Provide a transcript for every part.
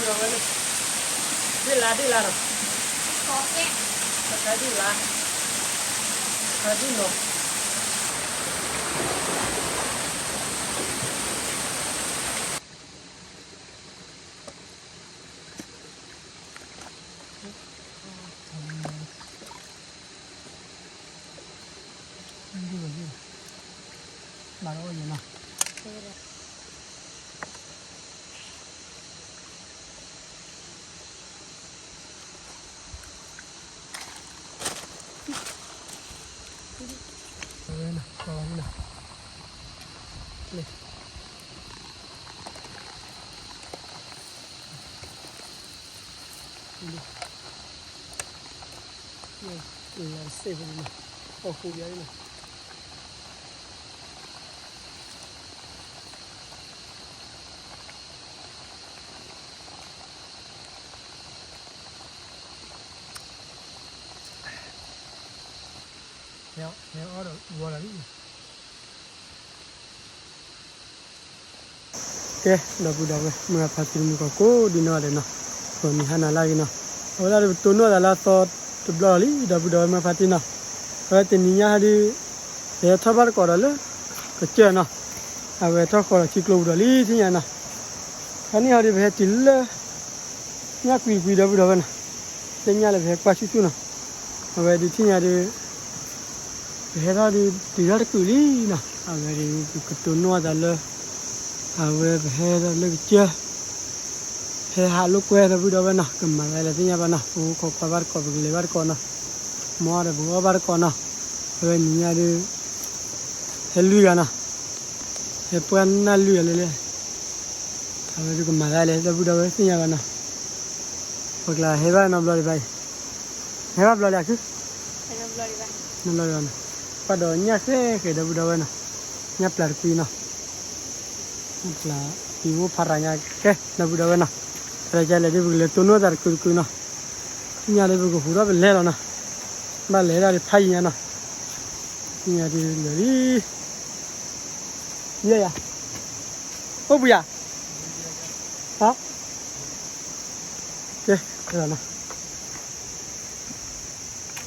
ဒ်လါဒ်လါနီၤ, တခါဒ်လါ, တခါဒ်နီၤ. မၤလီၤအီၣ်ယဲနီၤ. အဝဲနီၤ, ပှၤဝဲနီၤ, လဲၤ လၢစ့ၢ်ကီးန့ၣ်, အီၣ်ဃူဘၣ်န့ၣ်နီၤ. ဟဲအီၣ်ဒီးဝီလီၤလံ. ကဲ ဒီပုၢ်ဒီဝဲၢ် မုၢ်ဂၢ်ဖါတံၢ်မုၢ်ကီၢ်ကိးဒံနီၢ်ဂၤဒဲးနီၤ, ဂီၤနံၤဟါနၤလၢအဂ့ၤနီၤ. အဝဲဒၣ်ဒီးပတိၢ်နီၣ်သးလၢအသီတဘျီလီၤလံ ဒီပုၢ်ဒီဝဲၢ်မုၢ်ဂၢ်ဖါတံၢ်နီၤ. အဝဲတနံၤညါဟဲဒုး ပဟဲထီၣ်ဘၣ်တကိးဒီးလၢ ကစၢၢ်နီၤ. အဝဲထီၣ်ဃီလီၤထံကျိပူၤဒီးလံထံၣ်ညါနီၤ. ခါန့ၣ်ဟီဒုး ပဟဲတုၤလၢ ညၣ်ကွံာ်ကွံာ်ဒီပုၢ်ဒီဝဲၢ်နီၤ, လၢညၣ်လၢပဟဲကွၢ်ဆူၣ်ဆူၣ်နီၤ, အဝဲဒုးထံၣ်ညါဒုး ပဟဲထီၣ်ဒုးတုၤထီၣ်တကုာ်လံနီၤ, အဝဲဒုး ပကတိၢ်နီၣ်သးလၢ အဝဲပဟဲထီၣ်လၢကစၢၢ် ဟဲဟးလိာ်ကွဲဒီပုၢ်ဒီဝဲၢ်နီၤ, ကမၤသးလဲၣ်သ့ၣ်ညါဘၣ်နီၤ, ပအိၣ်ခိးကွၢ်ဘၣ်တကိး ပကလဲၤဘၣ်တကိးနီၤ, မ့ၢ်ဒီးပကအီၣ်ဘၣ်တကိးနီၤ, အဝဲနံၤညါဒုး ဟဲလွံၢ်ဂၤနီၤ, ဟဲပှၢ်နၢ်လွံၢ်ဂၤလဲၣ်လဲၣ် အဝဲဒုးကမၤသးလဲၣ်ဒီပုၢ်ဒီဝဲၢ်သ့ၣ်ညါဘၣ်နီၤ, ပကျါဟဲဘၣ်နီတဘျီဒံးဘၣ်အံၤ, ဟဲဘၣ်ဘျီလံအခု, နီတဘျီဘၣ်နီၤ, ပှၤဒီးညၣ်ဃဲဃဲဒီပုၢ်ဒီဝဲၢ်နီၤ, ညၣ်ပျၢ်တကွံနီၤ, ညၣ်ပျၢ် ပံၤဖိဖးရၤညါကဲဒီပုၢ်ဒီဝဲၢ်နီၤ, ဖဲလဲၣ်ကလဲၣ်ဒုး ပကလဲၤတိၢ်နီၣ်သးတကုာ်တကုာ်နီၤ, သ့ၣ်ညါဒုး ပကဟူးထီၣ်ပလဲၤလီၤနီၤ, ဘၣ်လဲၤဒၣ်ဒုးဖးယံၤညါနီၤ, သ့ၣ်ညါဒုးလဲၤလံ ယဲယၤ, အိၣ်ဘှံးယၤ, ဟါ, ကဲ, ကလဲၤတိၢ်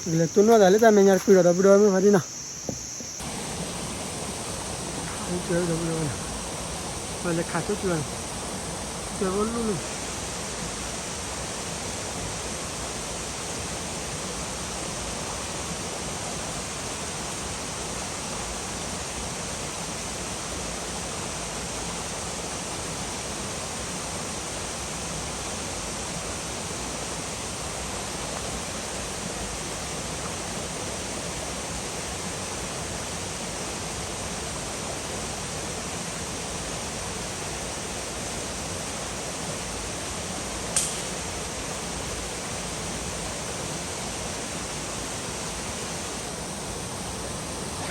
နီၣ်သးလၢတၢ်မဲာ်ညါတကုာ်ဒီး ဒီပုၢ်ဒီဝဲၢ်မုၢ်ဖါတံၢ်နီၤ, ဒီပုၢ်ဒီဝဲၢ်နီၤ, ပလဲၤခးဆိကၠူၤ, ကၠူၤလိၣ်လိၣ်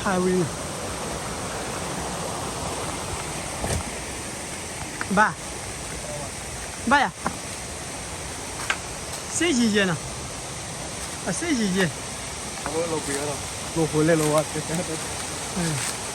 ခါဝံၤ, ဘၣ်, ဘၣ်ယၤ, စ့ယံၤယဲနီၤ, အစ့ယံၤယဲ, အိၣ်ဖဲန့ၣ်လီၤ, ဖးန့ၢ်နီၤ, ဘၣ်ထီၣ်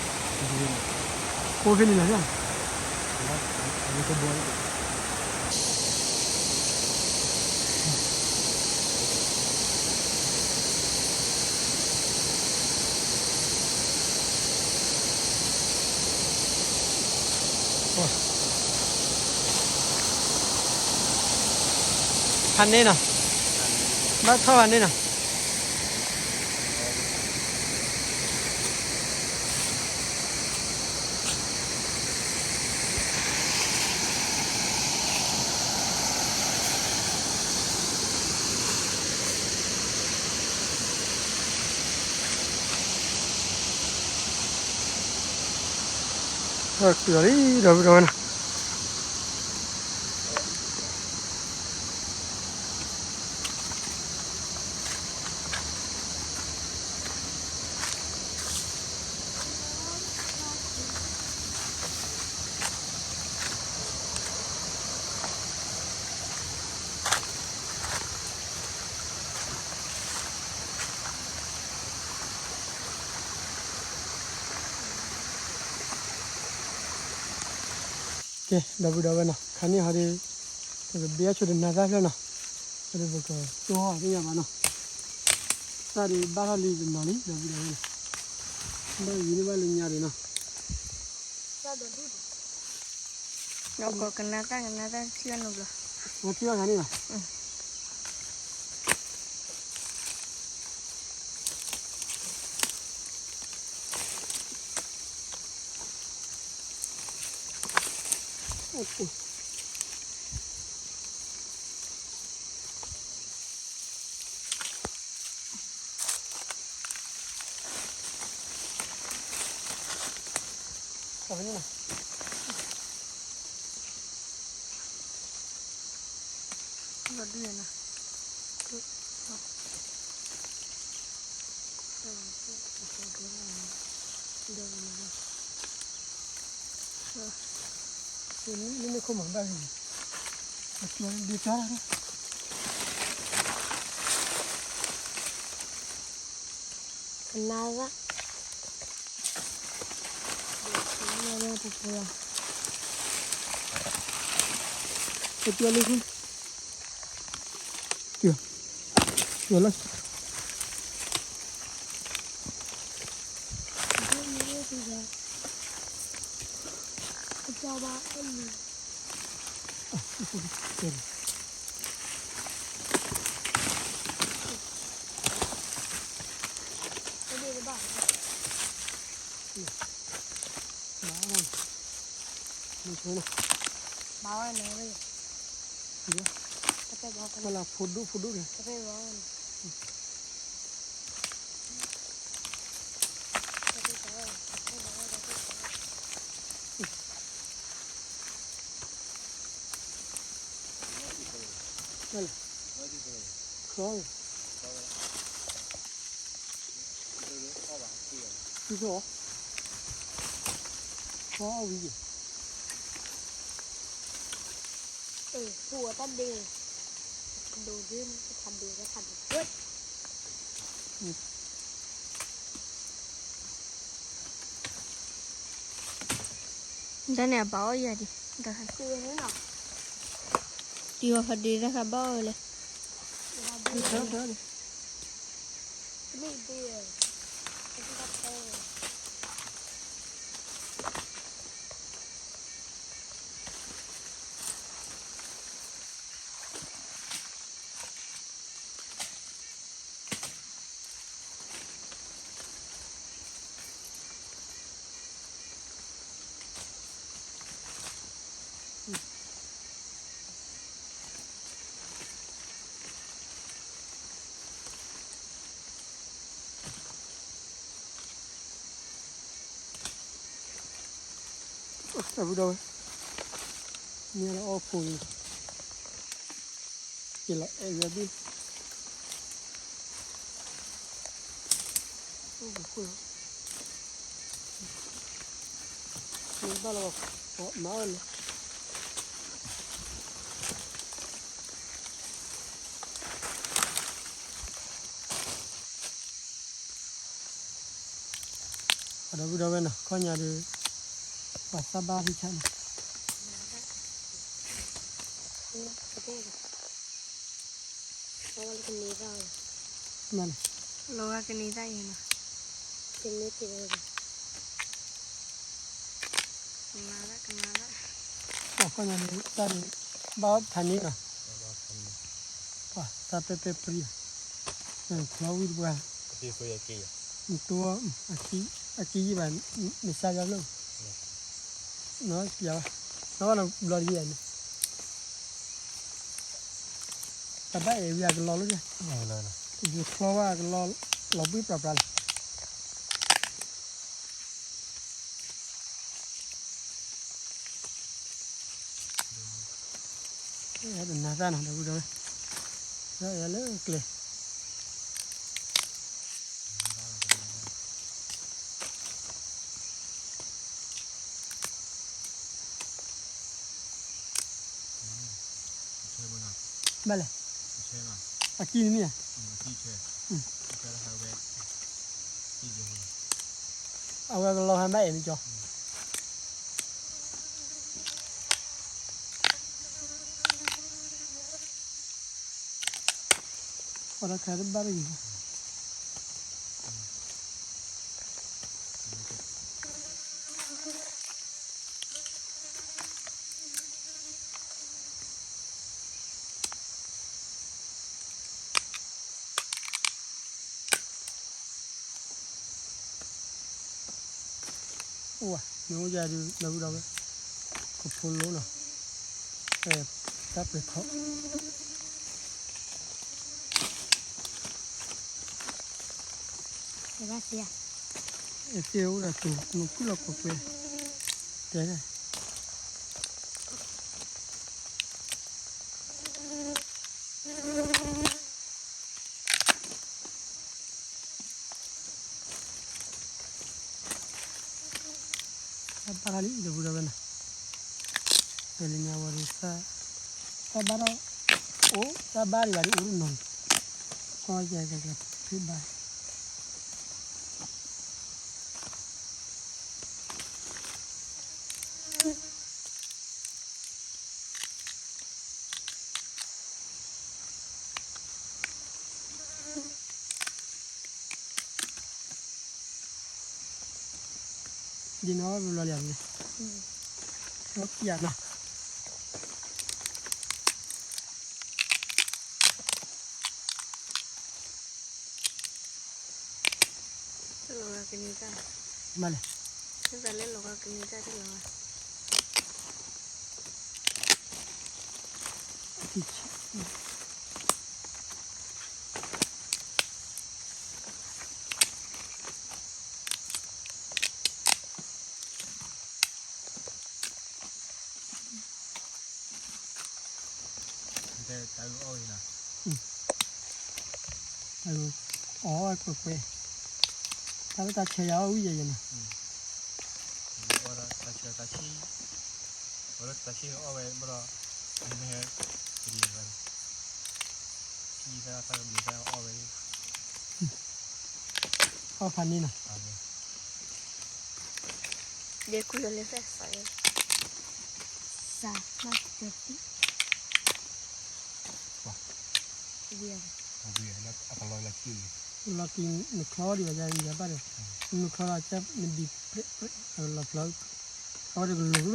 ဖးန့ၢ်နီၤ. လီၤလံ ဒီပုၢ်ဒီဝဲၢ်နီၤ. ကဲ ဒီပုၢ်ဒီဝဲၢ်နီၤ, ခါန့ၣ်ဟီဒီး ပကဘ့အဆိတနၤသၣ်ဖျၢၣ်နီၤ, ပကကၠီသ့ၣ်ညါဘၣ်နီၤ, သၣ်ဒုးဘၣ်ထီၣ်လံတနီၤလံ ဒီပုၢ်ဒီဝဲၢ်နီၤ, ဘၣ်ယံၤန့ၢ်ဘၣ်လၢညါဒံးနီၤ, ကနၤသၣ်ကနၤသၣ်ထံၣ်အနီၤဘျီ, ထံၣ်အီၤဂၤန့ၣ်လီၤ. ကနၣ်ရၣ်, ပကလၢ, ပကလၢ, ပကဘၣ်အလံ ဘၣ်ဝဲန့ၣ်, ဘၣ်လၢဖိဒိၣ်ဖိဒိၣ်န့ၣ်, ဘၣ်လၢ, ချီ, ချီအီၣ်ဝံၤ, ဖူအတၢ်ဒ့, ဒိးဒ့, တခါဒ့, တခါဒ့, တၢ်န့ၣ်အဘၣ်အီၣ်ယၤဒံး, တံၤဝဲဖးဒ့တၢ်ဃးဘၣ်အီၣ်ဝဲလဲၣ်. တၢ်ဘုၣ်ဒီဝဲ, မ့ၢ်လၢအီၣ်ဖိအံၤ, က့ၤလီၤအဲၣ်ဝဲဒၣ်, မ့ၢ်ဘၣ်လီၤ, မၤဝဲလီၤ. ဒီပုၢ်ဒီဝဲၢ်နီၤ ခီညါဒီး ပှၤသၣ်ဘၣ်ဖံးဆါန့ၣ် လီၤဂာ်ကန့ၢ်သၣ်အံၤနီၤ, ကန့ၢ်က့ၤဝဲ, ကန့ၢ်သၣ်, ကန့ၢ်သၣ်, ခီညါဒီး တၢ်န့ၣ် ဘၣ်ဖးန့ၣ်နီၤ, ပှၤသၣ်ပဲပဲပြံ, ချီဝံၣ်တပှၢ်, နတိၢ်, အကံယံာ်ဘၣ်, နစၢ်ယါလၢ, နီၢ်ဘၣ်နီဘျီတယံာ်န့ၣ် တၢ်ဘၣ်အဲၣ်ဝံၤအကလီလၢ, ယချီဘၣ်အကလီ, လီၤဘှံးပြးပြးလီၤ. နၤသၣ်နီၤ ဒီပုၢ်ဒီဝဲၢ်, လၢကျဲ ဘၣ်လဲၣ်, အကံနမ့ၢ်ဧါ, အဝဲကလီၤဟဲဘၣ်အဲၣ်မ့ၢ်ကၠီ. ပှၤတခါတဘၣ်တဂ့ၤ အိၣ်ဝဲ မ့ၢ်အိၣ်ယၤဒုး ဒီပုၢ်ဒီဝဲၢ် ကဖိလိနီၤ တၢ်ပှဲၤခီ ဘၣ်သ့ၣ် အသ့ၣ်အိၣ်ဒီးတူၤ မ့ၢ်ကုၢ်လီၤကွဲကွဲ တဲဒၣ် တၢ်ဘၣ်လံ ဒီပုၢ်ဒီဝဲၢ်နီၤ ပလၢညါဝဲဒ် တၢ်ဘၣ်ဒီး အိၣ် တၢ်ဘၣ်ဒံးဘၣ်ဒံး အိၣ်တနီၤ ကီၢ်ယဲၢ်ကကဖ့ဘၣ် ဒ်နီၢ်ဘျီလံန့ၣ် နီၢ်ပျးနီၤ တလီၤဂာ်ကန့ၢ်တၢ် မ့ၢ်လဲၣ် တလီၤဂာ်ကန့ၢ်တၢ်တလီၤဂာ် တၢ်အီၣ်ဝဲနီၤ အီၣ်ဝဲကွဲကွဲ တၢ်လၢတၢ်ဆဲးယၤအီၣ်ဝံၤယဲၢ်ယဲၢ်နီၤ တၢ်ဆဲးတၢ်ဆံ အီၣ်လၢတၢ်ဆံးအီၣ်ဝဲဘၣ်ဒီး မ့ၢ် ကလံၤဝဲ ဆံးတၢ်တၢ်ကဘျံးတၢ်အီၣ်ဝဲ အီၣ်ဖးန့ၣ်နီၤ ဒဲကွံာ်အီၤလၢဖဲစး စးမးတပံ လီၤကံၤနချီဒံးဘၣ်ယၤ ယၤဘၣ်ဒီး နချီလီၤကၢ်နဘံၣ် လီၤဖျီ အဝဲတကလိၤလိၤဘၣ်ဒံး နချီလီၤ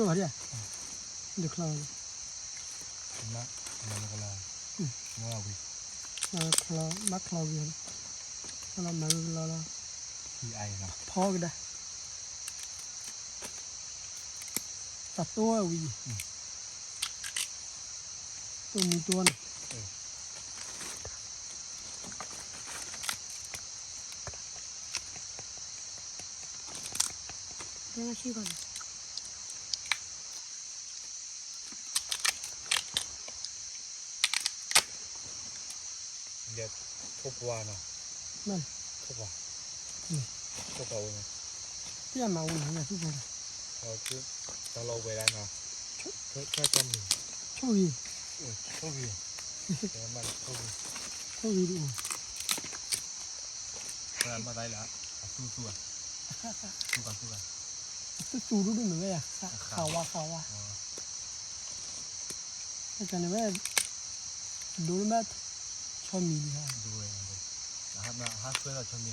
ကၢ်နဘံၣ် နချီ မၤကလီၤ မၤကလီၤ ဘၣ်ချီဝံၤ လီၤမၤကလီၤလီၤ ဖီကဒါ တၢ်တိၢ်ဝဲဝံၤ တိၢ်မံတိၢ်န့ၣ် လၢဆံကီၢ်န့ၣ် ဒီးထိၣ်ပှၢ်နီၤ ထိၣ်ပှၢ် ထိၣ်ပှၢ်ဝဲန့ၣ် ပျဲမၤဝဲန့ၣ် ထိၣ်ပှၢ် တၢ်လီၤဝဲဒၣ်နီၤ ထိၣ်မံၤ ထိၣ်ဂ့ၤ ထိၣ်ဂ့ၤ ထိၣ်ဂ့ၤဒ်အိၣ် မၤသးလၢ အသူသူ သူသူ အသူသူဒိၣ်ဒိၣ်မ့ၢ်ဝဲ ဃးဝါဃးဝါ တၢ်န့ၣ်ဝဲ ဒိၣ်လၢဘၣ် ဆီမံၤဒံး ဒိၣ်ဝဲ ဟးဆွဲဒီးဆီမံၤလီ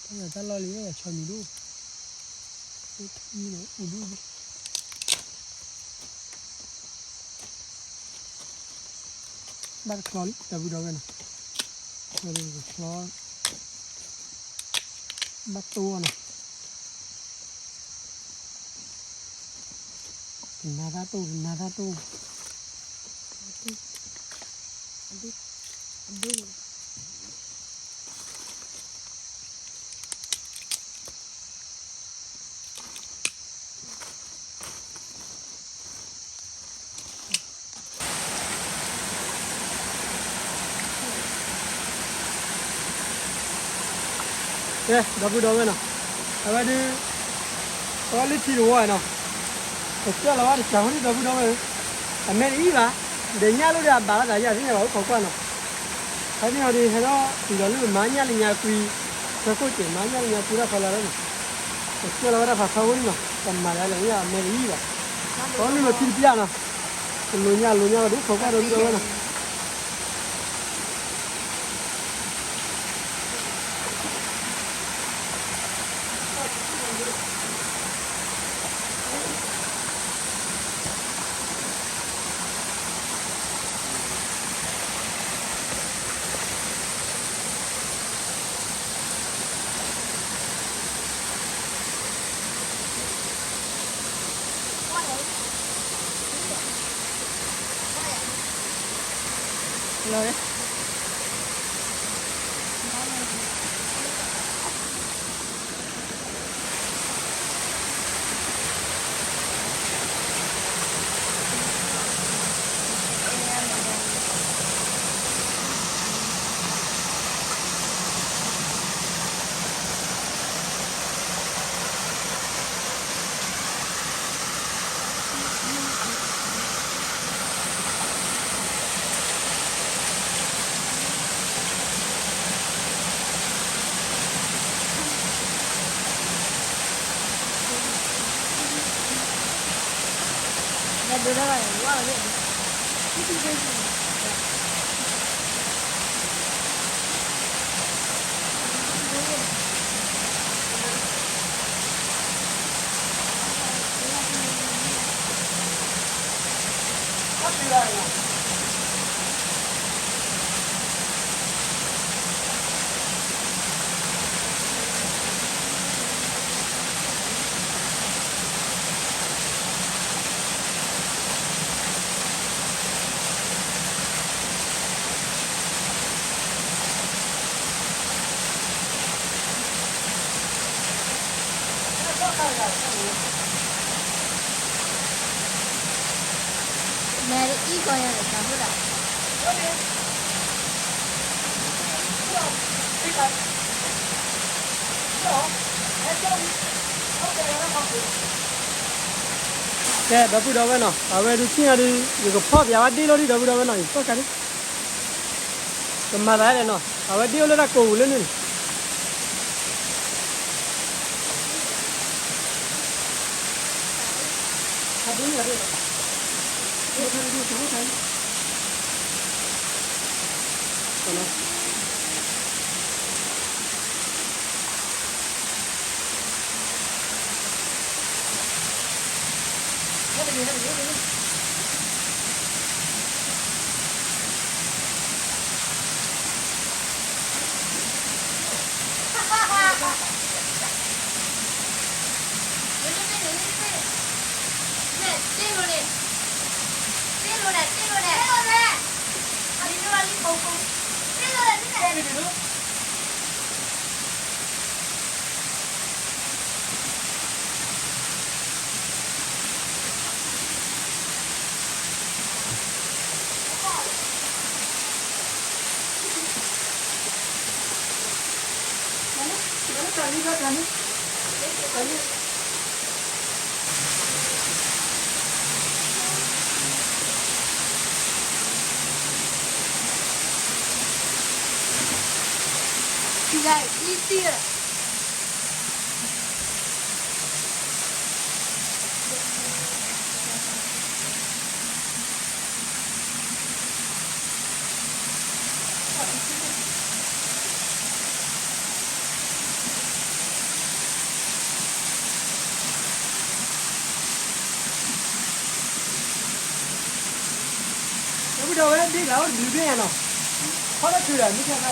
ၤ တၢ်လီၢ်လံဝဲဆီမံၤဒိၣ် အိၣ်ဒိၣ် ဘၣ်တချီလံ ဒီပုၢ်ဒီဝဲၢ်နီၤ ဝဲဒၣ်တချီ ဘၣ်တိၢ်နီၤ တနၤတၢ်တိၢ် တနၤတၢ်တိၢ် အဒိၣ် အဒိၣ် ကဲ ဒီပုၢ်ဒီဝဲၢ်နီၤ အဝဲဒုး ပှၤလၢထံတဝီနီၤ ပကၢလီၤဝဲတစဲးဖိဒံး ဒီပုၢ်ဒီဝဲၢ်ဧၢ အမဲာ်တအံၣ်ဘၣ် ဒီးညၣ်လိၣ်ဒီးအဘၣ်လီၤသးယၤသ့ၣ်ညါဘၣ် အိၣ်ခိးကွၢ်နီၤ ဟဲန့ၣ်အီၤဒုး ဟဲထီၣ်တုၤဒီးလၢမၤညၣ်လၢညါကွံ ဆၢခိၣ်စဲး မၤညၣ်လၢညါကွံတၢ်ဖီလာ်လီၤနီၤ ပကၢလီၤဝဲဒၣ်ဖးဖီဖိဒံးနီၤ မၤဒၣ်လဲၣ် မ့ၢ်အမဲာ်တယံာ်ဘၣ်, အီၤနုာ်လီၤထံတပျၢ်နီၤ, ကလိာ်ညါလိာ်ညါဝဲဒၣ် ခိးကွၢ်ဒီးဒုၣ်ဒီးဝဲနီၤ. မဲာ်အံၤကီၢ်ယၤလၢတၢ်ဟိဒၣ် ကဲ ဒီပုၢ်ဒီဝဲၢ်နီၤ, အဝဲဒုးသ့ၣ်ညါဒုး ယကဖီၣ်ပၠးဝဲဒ့လီၤဒံး ဒီပုၢ်ဒီဝဲၢ်နီၤ, အံၤဖီၣ်ခါဒံး ကမၤသးဒ်လဲၣ်နီၤ, အဝဲဒ့အိၣ်လၢတၢ်ကိးပူၤလၢန့ၣ်န့ၣ် ဒီပုၢ်ဒီဝဲၢ် ဒ့ၣ်ကျါအိၣ်တဘျုးဘ့ၣ်ညါနီၤ, ဖီၣ်တၢ်ထုးဒီး မ့ၢ်ခဲခါ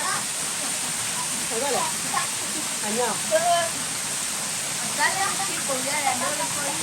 ယါ အဂၤလဲၣ် အညါ အညၣ် အညၣ် နတပၢ်လီၤ,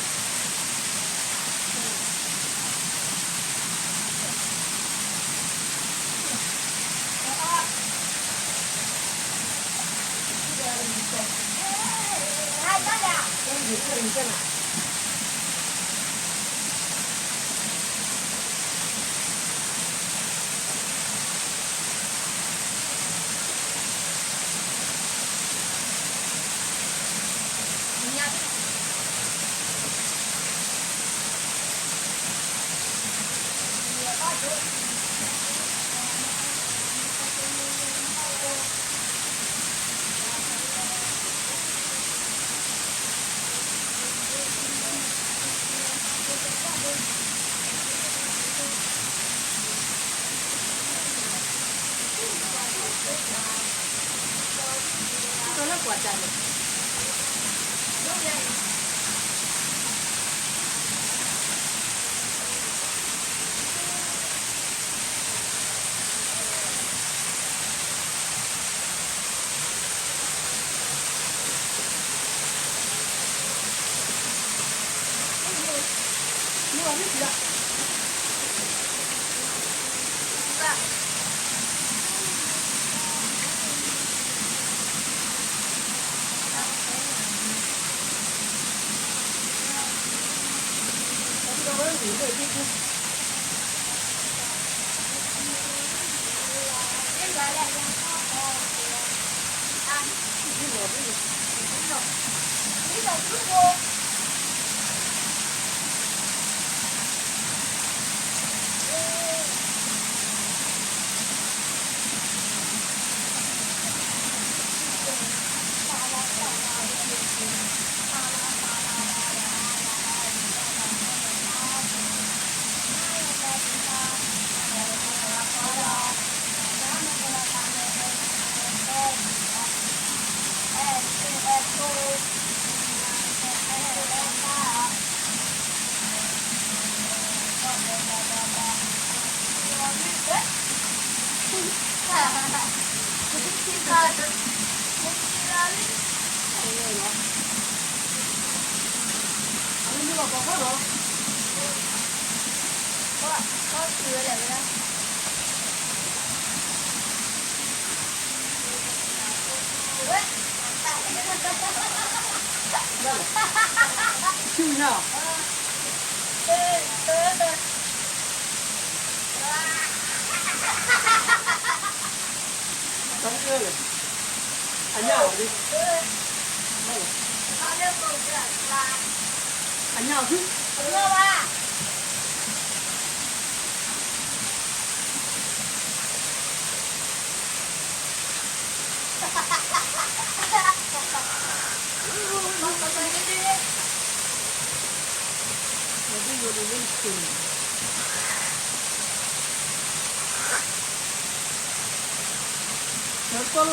နပၢ်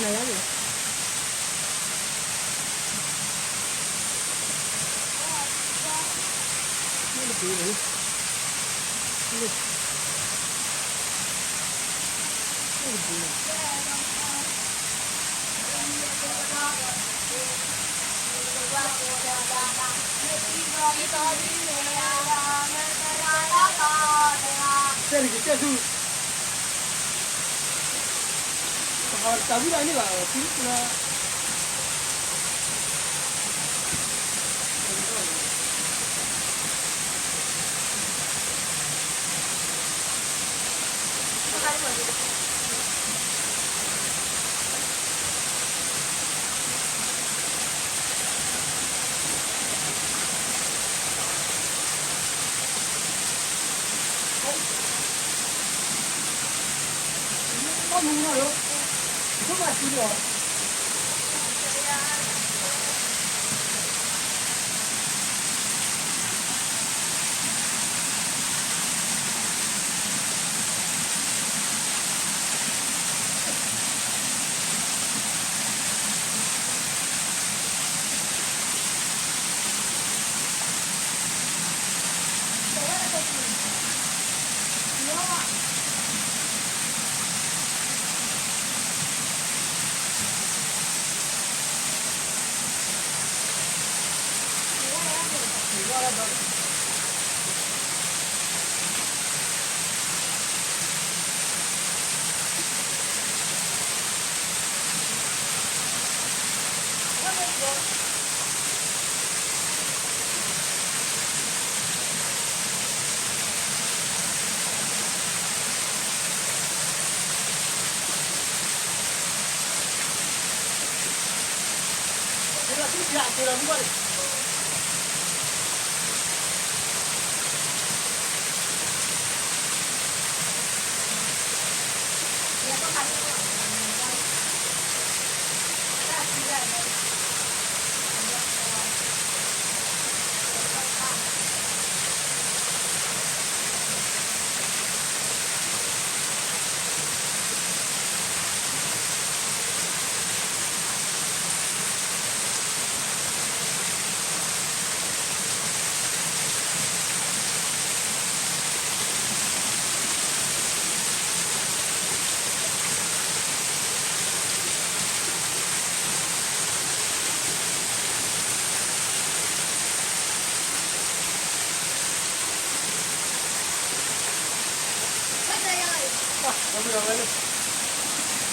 နၤယါန့ၣ်, မ့ၢ်တဘ့ၣ်န့ၣ်, မ့ၢ်တဘ့ၣ်န့ၣ် တဲတက့ၤတဲဆူ, ပဟးတၢ်ဝံၤဒၣ်န့ၣ်ဘၣ်, ဖံလၢ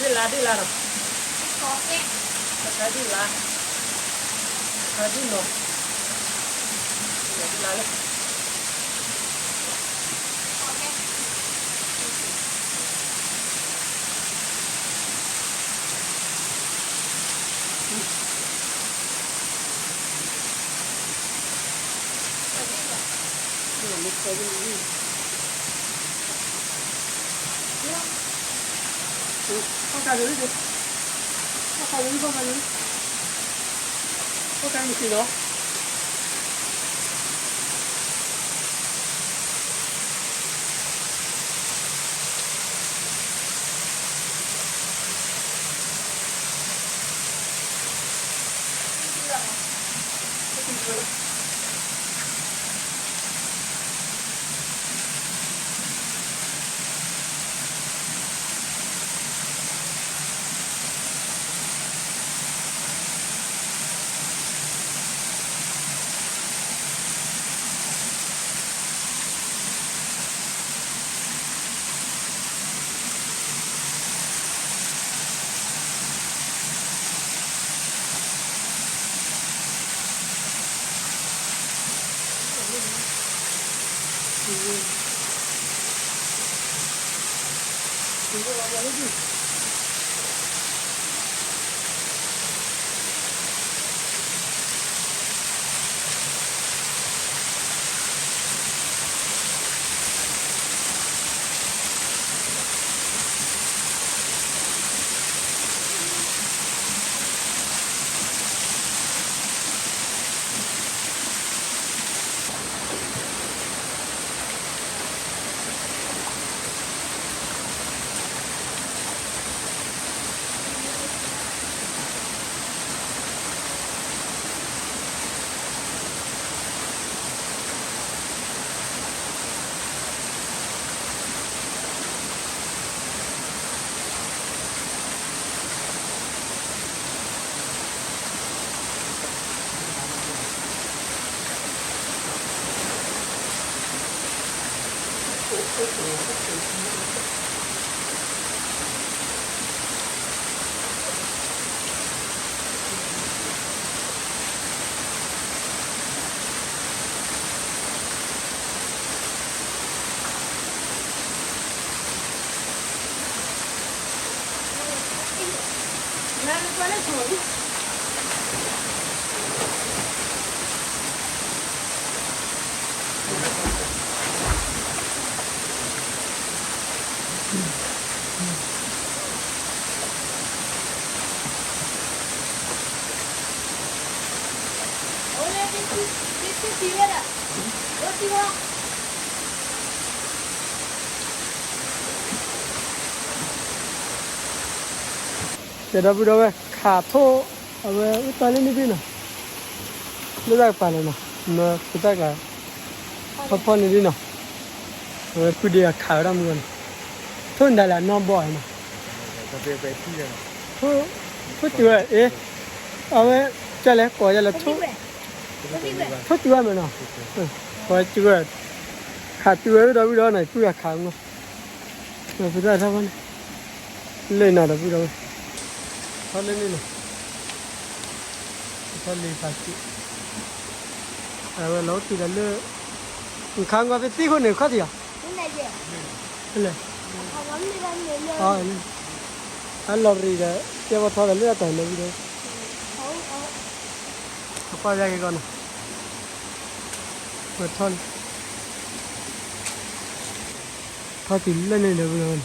ဒ့ၣ်လါဒ့ၣ်လါနီၤ, တခါဒ့ၣ်လါ, တခါဒ့ၣ်နီၤ, ဒ့ၣ်လါလၢ ကဲ ဒီပုၢ်ဒီဝဲၢ် ခးထိၣ် အဝဲအိၣ်တ့ၢ်လၢန့ၣ်ဒ်နီၤ, လၢတၢ်ကပၤလီၤနီၤ, မၢဖိသၣ်ကျါ ဖီဖီန့ၣ်ဒ်နီၤ, အဝဲဖုဒ့အခးဝဲဒၣ်မုၢ်ဂီၤန့ၣ်, ထိၣ်နဒါလၢအနီၢ်ဘီၣ်နီၤ, ထိၣ်တုၤဝဲ အ့ အဝဲ ကလဲၤကိးယလဲၤထိၣ် ထိၣ်စူၤဝဲမ့ၢ်နီၤ, ပှၤစူၤဝဲ, ခးစူၤဝဲဒီပုၢ်ဒီဝဲၢ်နီၤ ပုၢ်ဂၤခးမး, ပတၢ်ထီၣ်ဖီန့ၣ်, လၢနီၤဒီပုၢ်ဒီဝဲၢ်, ထီၣ်လၢန့ၣ်နီၤ, ထီၣ်လံခးစူၤ, အဝဲလီၤအိၣ်တုၤဒီးလၢ, နခးကွၢ်ဖဲသ့ၣ်ခိၣ်န့ၣ်ခီၣ်ထံးဧါ, လဲၣ်, အလီၤရံဒီး ကဲပီထီၣ်ဒီးလၢအတၢ်န့ၣ်ဒီး, အကွၢ်ယၤက့ၤကီးနီၤ, ထီၣ်လံ, ထီၣ်တုၤလၢန့ၣ်ဒီးဝဲန့ၣ် ပလဲၤအီၤ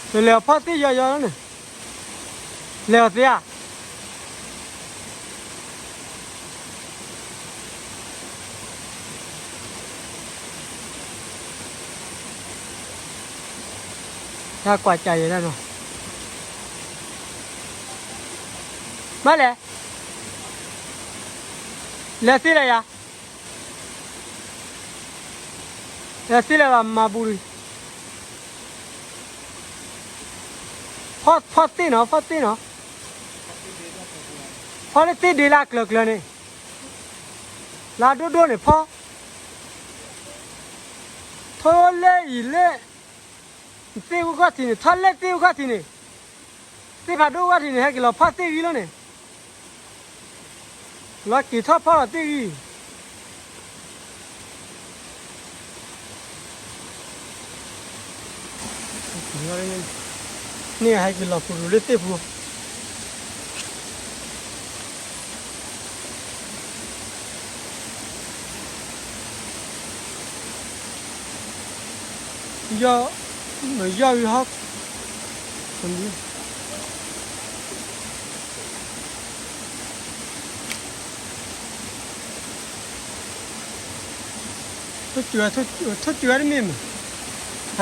ဖီၣ်သ့ၣ်ယီၤယီၤလီၤန့ၣ်, လဲၤအီၤသ့ဧါ, တၢ်ကွၢ်ကၢ်ယဲဒၣ်နီၤ, မ့ၢ်လဲၣ်, လဲၤသ့လၢယၤ, လဲၤသ့လၢဘၣ်မၤပူၤလံ, ဖီၣ်သ့ၣ်နီၤ ဖီၣ်သ့ၣ်နီၤ, ဖီၣ်လၢသ့ၣ်ဒ့လၢအကျၢၤကျၢၤန့ၣ်, လၢအဒိၣ်ဒိၣ်န့ၣ်ဖီၣ်, ထီၣ်လၢအံၤလၢ, သ့ၣ်အိၣ်ခီၣ်ထံးန့ၣ် ထီၣ်လၢသ့ၣ်အိၣ်ခီၣ်ထံးန့ၣ်, သ့ၣ်ဖးဒိၣ်အိၣ်ခီၣ်ထံးန့ၣ် ဟဲက့ၤလီၤဖီၣ်သ့ၣ်ဂံၢ်လီၤန့ၣ်, လီၤက့ၤထီၣ်ဖီၣ်လီၤသ့ၣ်ဂံၢ် န့ၣ်ဟဲက့ၤလီၤပူၤရူၤလၢသ့ၣ်ပူၤ, ယီၢ်, မ့ၢ်ယီၢ်ဂံၢ်ဟီၣ်, ထိၣ်စူၤ, ထိၣ်စူၤတမ့ၢ်မ့ၢ်, ဟါ,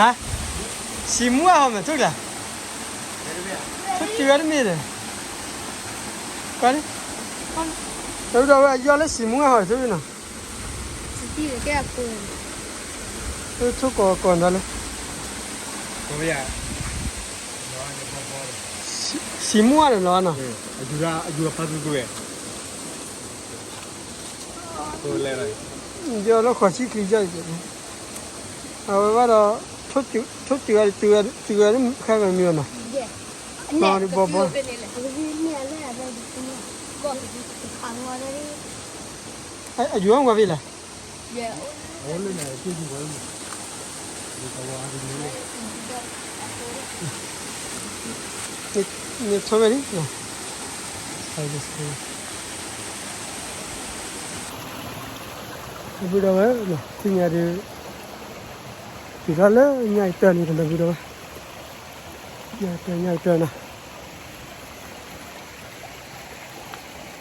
စံးမူအဟီၣ်မ့ၢ်ထိၣ်ကျါ, ထိၣ်စူၤတမ့ၢ်ဒီး, ကွၢ်လံ, ဒီးဝဲယီၢ်လၢစံးမူအဟီၣ်ထိၣ်နီၤ, ထိၣ်ကိးကိးဒီးလၢ စံးမူအဒီးလီၤနီၤ, ယီၢ်လၢဃိးဆံချံယီၢ်, အဝဲဘၣ်ဒီး, ထိၣ်စူၤ, တုၤဝဲ, တုၤဝဲခဲမ့ၢ်မံၤနီၤ, ဘီဘီ, အယူၤအီၣ်ကွၢ်ဖဲလဲၣ်, န့ၣ်ထိၣ်ဝဲလံ, ဒီပုၢ်ဒီဝဲၢ်, သ့ၣ်ညါဒီး, တုၤထီၣ်လၢညါကတၢၢ်န့ၣ် ဒီပုၢ်ဒီဝဲၢ်, ညါကတၢၢ် ညါကတၢၢ်နီၤ, လီၤ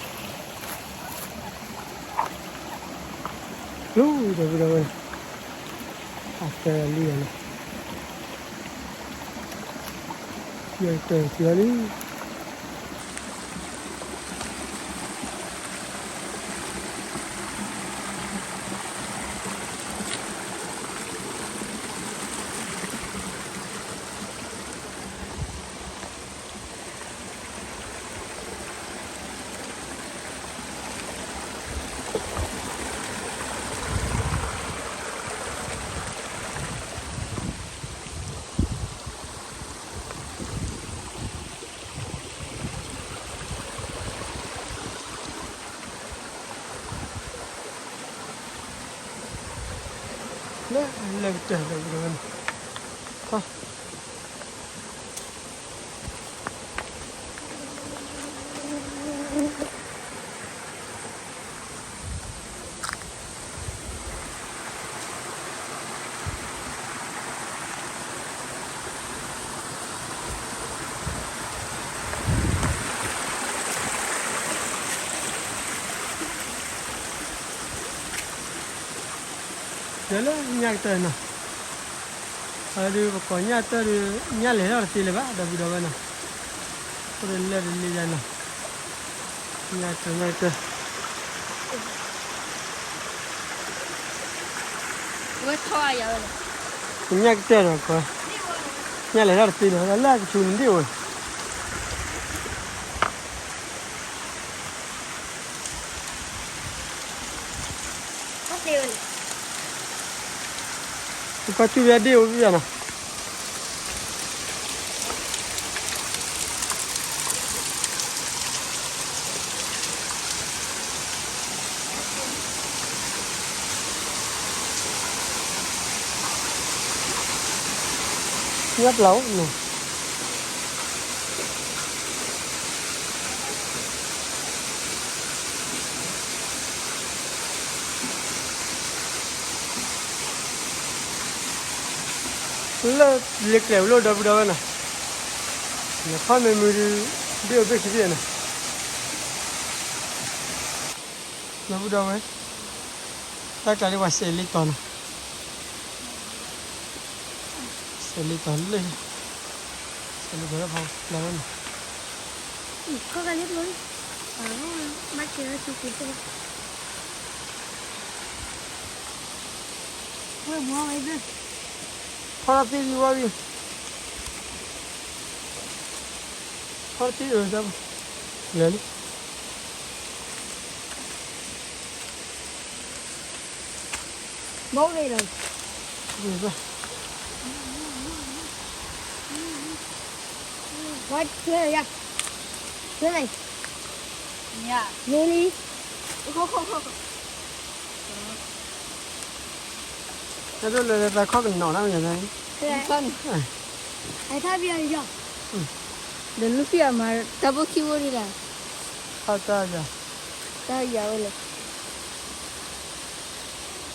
ဒီပုၢ်ဒီဝဲၢ်, အတၢၢ်လံနီၤ, ညါကတၢၢ်တုၤလံ လၢ လၢကတၢၢ်လၢကတၢၢ်န့ၣ်, လၢ လၢညါကတၢၢ်နီၤ, အဒုးပကိးညါကတၢၢ်ဒီး ညါလဲၤထီၣ်တသ့လၢၤဘၣ် ဒီပုၢ်ဒီဝဲၢ်နီၤ, အိၣ်ဒီးလၢတလ့ၤယါနီၤ, ညါကတၢၢ် ညါကတၢၢ် ထီၣ်ယၤဝဲလဲၣ်, ညၣ်ကတၢၢ်ဒီးကီ, ညၣ်လဲၤထီၣ်တသ့လၢၤ လၢအကဆူးနဒ့ၣ်ဝဲ, ကီၢ်တူၢ်ဘၣ်ဒ့ၣ်အိၣ်ဘၣ်နီၤ. ညၣ်ပျီၤအိၣ်နီၤ. လၢလ့ကျဲဝံၤလၢဒီပုၢ်ဒီဝဲၢ်နီၤ, နခီမ့ၢ်မုာ်ဒီး ဒ့ၣ်အိၣ်ဘ့ၣ်ခံဘ့ၣ်နီၤ, ဒီပုၢ်ဒီဝဲၢ်, တၢ်ကျါဒ်ပှၤစဲးလ့တီၤနီၤ, စဲးလ့တီၤလၢ, စဲးလ့တီၤလၢဖီလီၤဝဲနီၤ, ကီၢ်ကလ့ပျီၤ, ဘၣ်ကဲထီၣ်ဆူက့ၤ, ဝဲဘှီဝဲသ့ၣ်, ဖီလီၤသ့ၣ်ဒံးဝဲအံၤ, ဖီလီၤသ့ၣ်အၢ, လဲၤလံ. ဘၣ်ဂ့ၤလီၤ, ဂ့ၤဘၣ်, ဘၣ်ထွဲယၤ, ထွဲလီၤ, မ့ၢ်လံ. တၢ်ဒိၣ်လၢသးခီၣ်ကနီၤနီၤမ့ၢ်ယၤန့ၣ်, ဒီးလူၤဖံးအမၤတၢ်ဘိခံဘိဒ်လဲၣ်, တၢ်ယၤ, တၢ်ယၤဝဲလဲၣ်,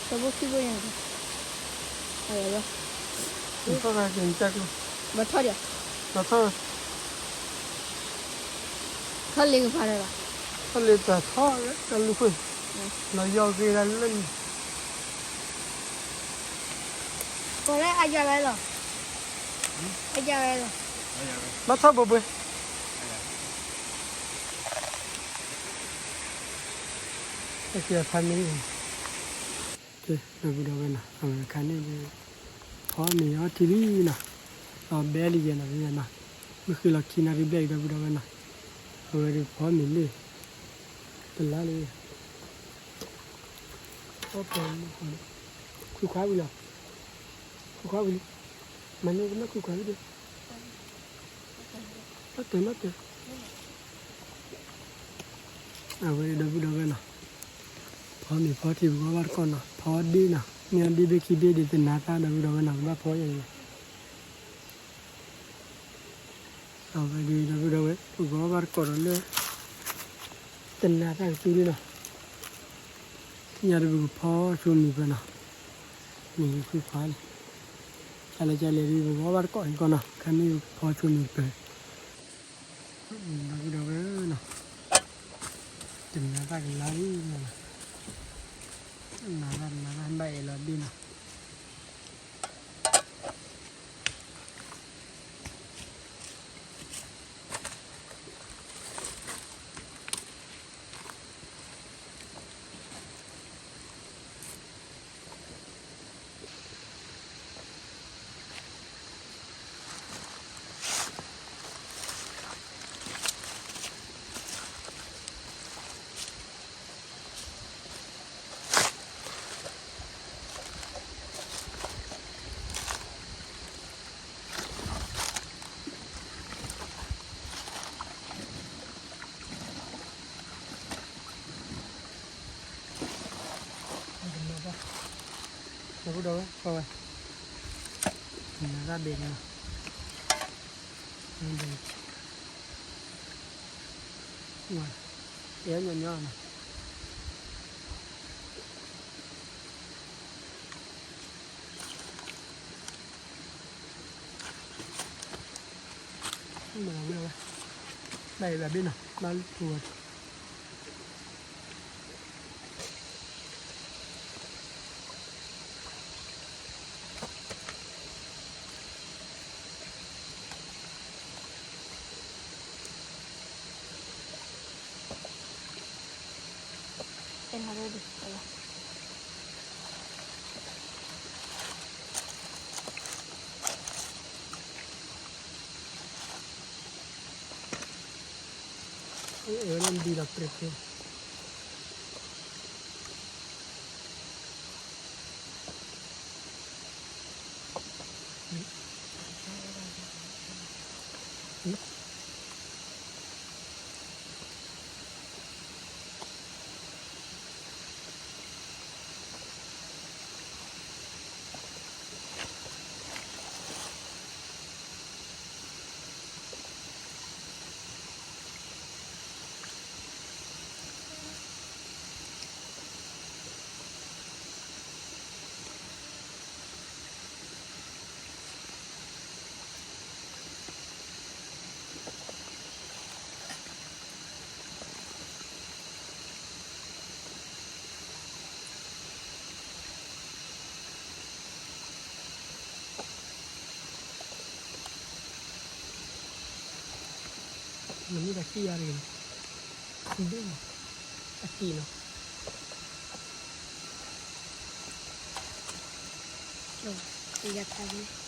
တၢ်ဘိခံဘိယၤ, ဘၣ်ထီၣ်ဒီး, ထီၣ်လ့ကဖးဒီးလီၤ, ထီၣ်လ့ပၢ်ထီၣ်တၢ်လူၤဃ့, လီၤယီၤဂ့ၤဒၣ်လၢန့ၣ်, ကိးလၢအယၤဝဲလီၤ, အယၤဝဲလီၤ, ဘၣ်ထီၣ်ဘိဘိ, အခါန့ၣ်, ဒီပုၢ်ဒီဝဲၢ်နီၤ, အဝဲအခါန့ၣ်ဒီး, ဖီမ့ၤအီထံလံနီၤ, ဒီးဘဲလံယဲနီၤ, မ့ၢ်ဃ့လီၤခံနၣ်ရံၣ်ဘျဲၣ်အံၤ ဒီပုၢ်ဒီဝဲၢ်နီၤ, အဝဲဒီးဖီမ့ၤလံ, တလါလံ, ခုခွါဝံၤလီၤ, ခုခွါဝံၤလံ, မၤန့ၢ်ကမ့ၢ်ခုခွါဝံၤဒီး, နီၢ်တဲာ်နီၢ်တဲာ်, အဝဲဒီး ဒီပုၢ်ဒီဝဲၢ်နီၤ, ဖီမ့ၤဖီထံပဂီၢ်ဘၣ်တကိးနီၤ, ဖီဒ့နီၤ, မ့ၢ်အီဒ့ဘ့ၣ်ခံဘ့ၣ်ဒီး တနၤသၣ် ဒီပုၢ်ဒီဝဲၢ်နီၤ, ကဘၣ်ဖီယၤအံၤ, အဝဲဒီး ဒီပုၢ်ဒီဝဲၢ် ပဂီၢ်ဘၣ်တကိးဒီးလၢ တနၤသၣ်ကသူဒ်နီၤ, ညါတပူၤကဖီဆိမံၤပၢၤနီၤ, မ့ၢ်ယခုခွါန့ၣ်, ကလဲၤကလဲၤဒ်ပဂီၢ်ဘၣ်တကိးအံၤကီးနီၤ, ခါမ့ၢ်ဖီဆိမံၤပၢၤ, ဒီပုၢ်ဒီဝဲၢ်နီၤ, တနၤသၣ်ကလါလံ, နၤသၣ်နၤသၣ်ဘၣ်အဲၣ်လီၤဒ့နီၤ. ဒီပုၢ်ဒီဝဲၢ် ကွၢ်ဝဲ, နၤသၣ်ဘ့ၣ်န့ၣ်, တဲညီညီနီၤ. မၤဝဲဝဲ, ဘၣ်ယဘၣ်ဘ့ၣ်နီၤ, ဘၣ်လၢပူၤဝဲ အဲၣ်နၤရၢၣ်ဒံး, အၢ, အဝဲန့ၣ်ဒံးလီၤပြဲးပြဲး နမ့ၢ်တၢ်ကံၣ်အါတဂ့ၤ, ဒ်မး, အကံၣ်နီၤ, ယၤတၢ်ဂ့ၤ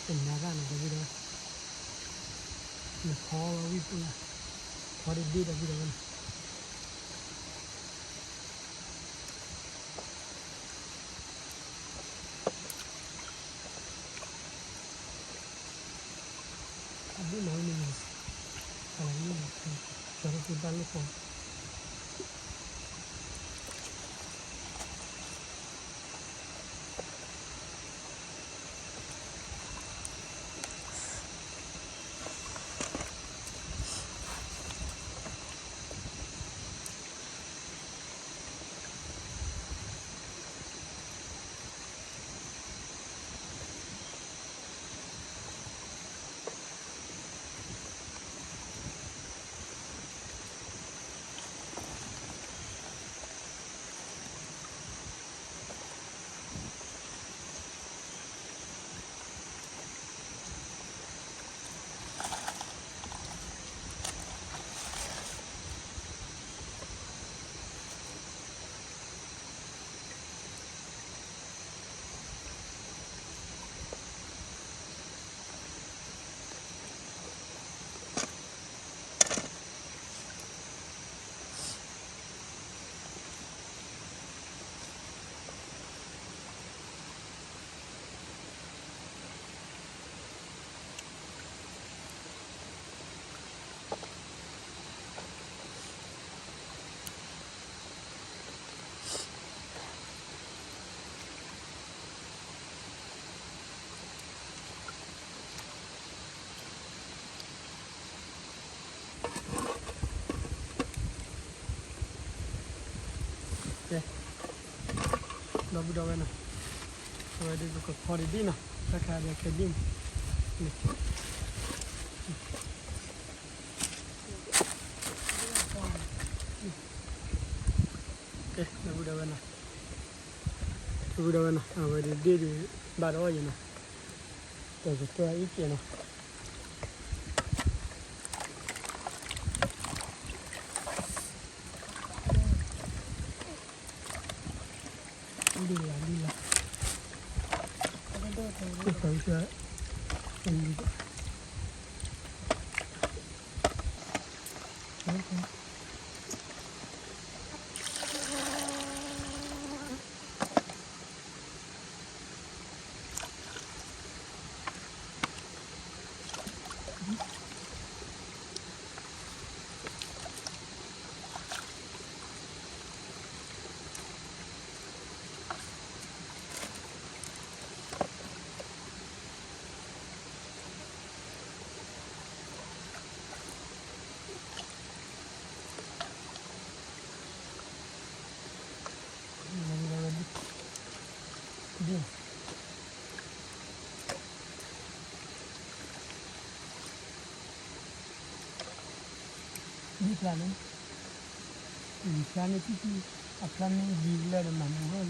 တနၤဘၣ်နီၤ ဒီပုၢ်ဒီဝဲၢ်, နဖီဝဲဝံၣ်ပူၤလၢ်, ဖီဒ့ဒ့ဒီပုၢ်ဒီဝဲၢ်နီၤ. အဘိမၤဝဲန့ၣ်, ကၠီၤက့ၤဘၣ်လိၣ်ဃီ ကဲ, ဒီပုၢ်ဒီဝဲၢ်နီၤ, အဝဲဒၣ်ပကဖီဒံးဒ်နီၤ, တၢ်ခါဒီးခဲဒ်န့ၣ်, ကဲ, ဒီပုၢ်ဒီဝဲၢ်နီၤ, ဒီပုၢ်ဒီဝဲၢ်နီၤ, အဝဲဒၣ်ဒ့ၣ်ဒုးဘၣ်ဒီးအီၣ်ယဲနီၤ, ဒီးယတဲအံၤကဲနီၤ. ဒ်လီၤဒ်လီၤ, ဒ်ဖျါန့ၣ်, ဖျါန့ၣ်ထံၣ်ထံၣ်, အဖျါန့ၣ်ဒ်လဲၣ်ဒီးမၤမူထီၣ်လံ,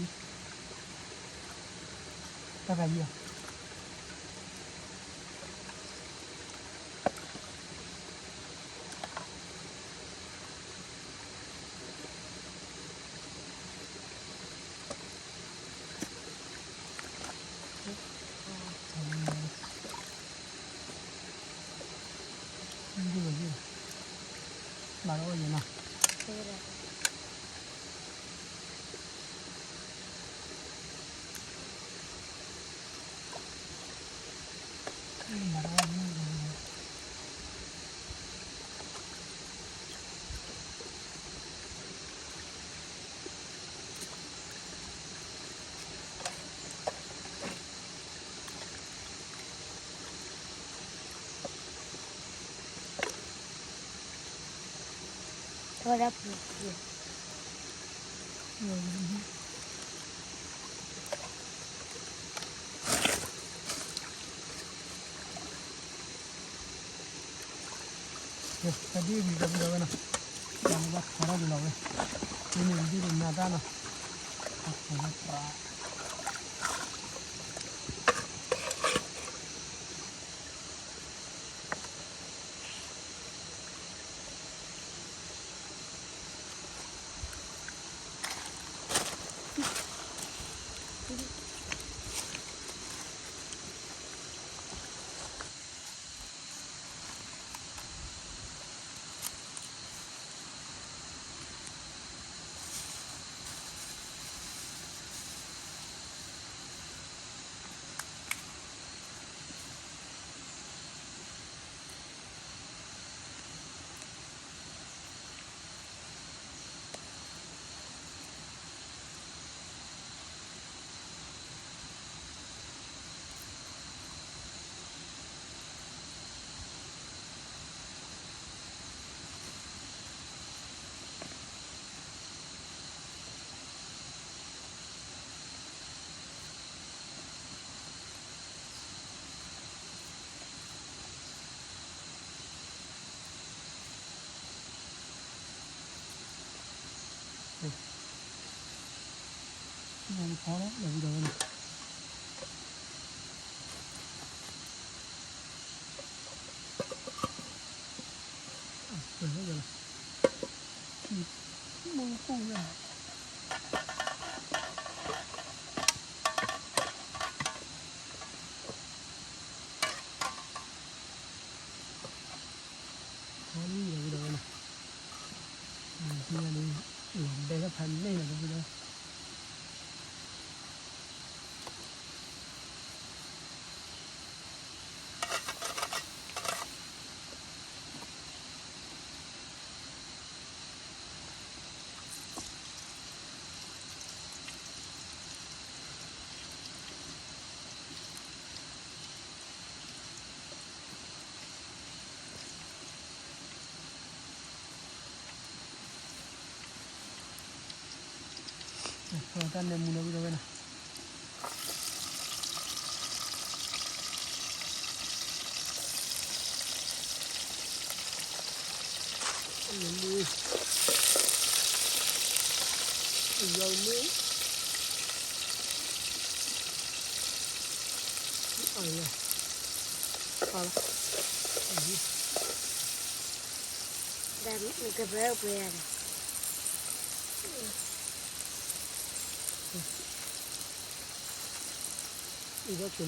တၢ်ဖးယံၤဧါ. မၤလီၤဝဲယဲနီၤ. တၢ်ဒ်ဝံၤဒီပုၢ်ဒီဝဲနီၤ, ဘၣ်ခီထီၣ်က့ၤလီၤဝဲ, ဒ်န့ၣ်ဒ်န့ၣ်နၤတၢ်နီၤ, ဘၣ်ခီထီၣ်ပြး တၢ်နဲၣ်မူလီၤဝံၤဒ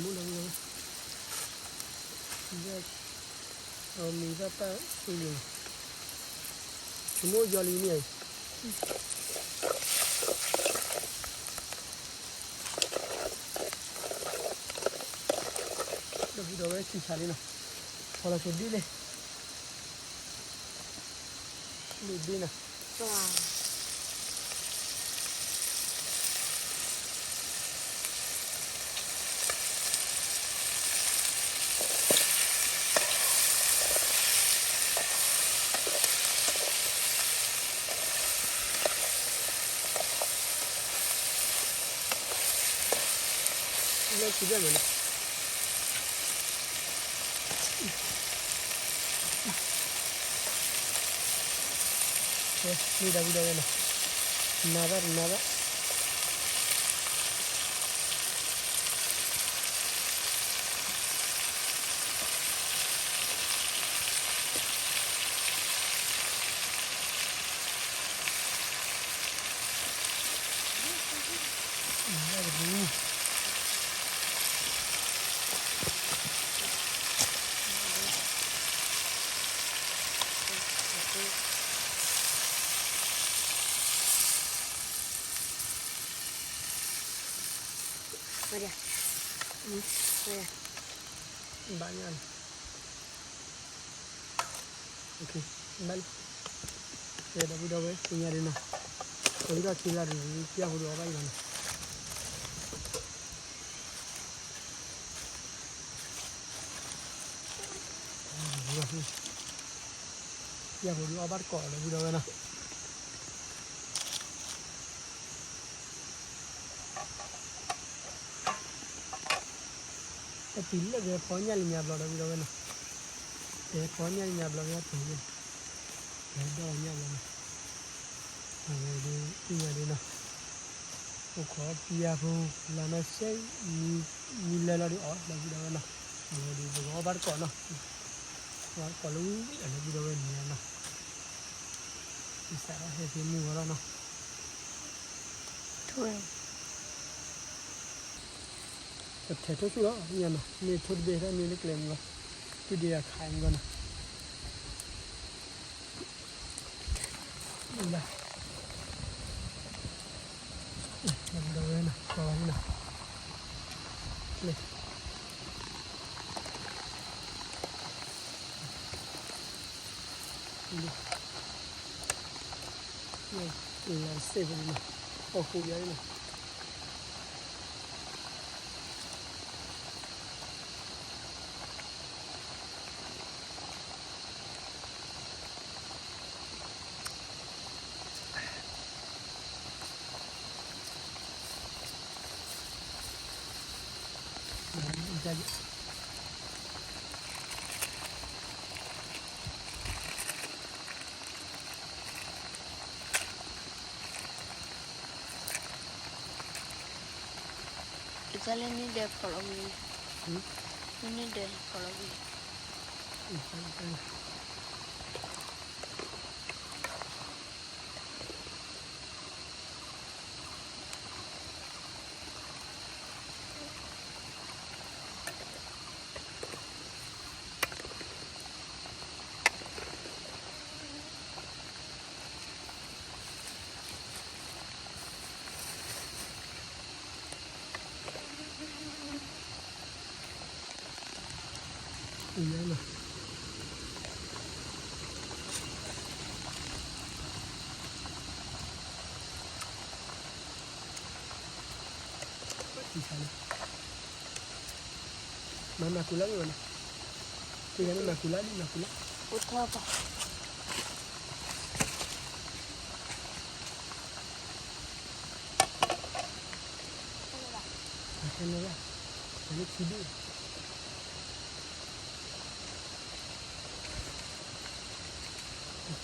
ီးဝဲနီၤ. မ့ၢ်ဘၣ်တၢ်ဆိလံ, ဆိကမိၣ်ယီၤလံန့ၣ်, ဒီပုၢ်ဒီဝဲၢ်ခံဆးလံနီၤ, ဖီလီၤဆိဒ့လံ, ဒ့ဒ့နီၤ. လၢခံဘၣ်မနုၤ, မ့ၢ်ဒီပုၢ်ဒီဝဲၢ်နီၤ, နၤဘၣ်တနၤဘၣ်. ဘၣ်ညါ, ဘၣ်လံ, ကဲဒီပုၢ်ဒီဝဲၢ် သ့ၣ်ညါဒ်နီၤ, ပဝံထီၣ်ခံလါဒ် ပျၢ်ဖိဒုးအီၣ်ဘၣ်အံၤလီၤနီၤ. ပျၢ်ဖိဒုးအီၣ်ဘၣ်တကိးဒီပုၢ်ဒီဝဲၢ်နီၤ. တတုၤလၢကဟဲဖီညၣ်လၢညါဘျီ ဒီပုၢ်ဒီဝဲၢ်နီၤ, ကဟဲဖီညၣ်လၢညါဘျီ ကဟဲပှဲၤန့ၣ်, ကဟဲဒိၣ်ညၣ်ဘျီနီၤ. အဝဲဒ်သ့ၣ်ညါဒ်နီၤ, အိၣ်ခိးပျၢ်ဖိ လါနီၢ်ဆဲး မံလၢလီၤဒုးအီၣ် ဒီပုၢ်ဒီဝဲၢ်နီၤ. အဝဲဒ်ပကအီၣ်ဘၣ်တကိးနီၤ, ပကအီၣ်ဘၣ်တကိးလၢဝံၤဝံၤလီၤ ဒီပုၢ်ဒီဝဲၢ်န့ၣ်နီၤ. ကစးထီၣ်ဟဲဖဲမုၢ်ဂီၤလီၤနီၤ. ပထဲးထိၣ်ဆူၣ်လီၤ ညါနီၤ, မ့ၢ်ထိၣ်တဘ့ၣ်တၢ်န့ၣ်လၢကျဲမုၢ်လီၤ, ပုၢ်ဒ့အခါအံၤမုၢ်လီၤနီၤ. လၢ, ဒီပုၢ်ဒီဝဲၢ်နီၤ, ကီၤလီၤနီၤ, လၢ လၢစ့ၢ်ကီးနီၤ, အီၣ်ဃူယါနီၤ. ကစၢ်လၢန့ၣ်ဒဲးဖီၣ်လီၤဝံၤ, န့ၣ်ဒဲးဖီၣ်လီၤဝံၤ. မၤမၤကူလၢ်လံဝဲနီၤ, တဂၤန့ၣ်မၤကူလၢ်လံ မၤကူလၢ်, အိၣ်ထီၣ်ပှၤ အခဲန့ၣ်လၢ, အန့ၣ်ခံဒူၣ်,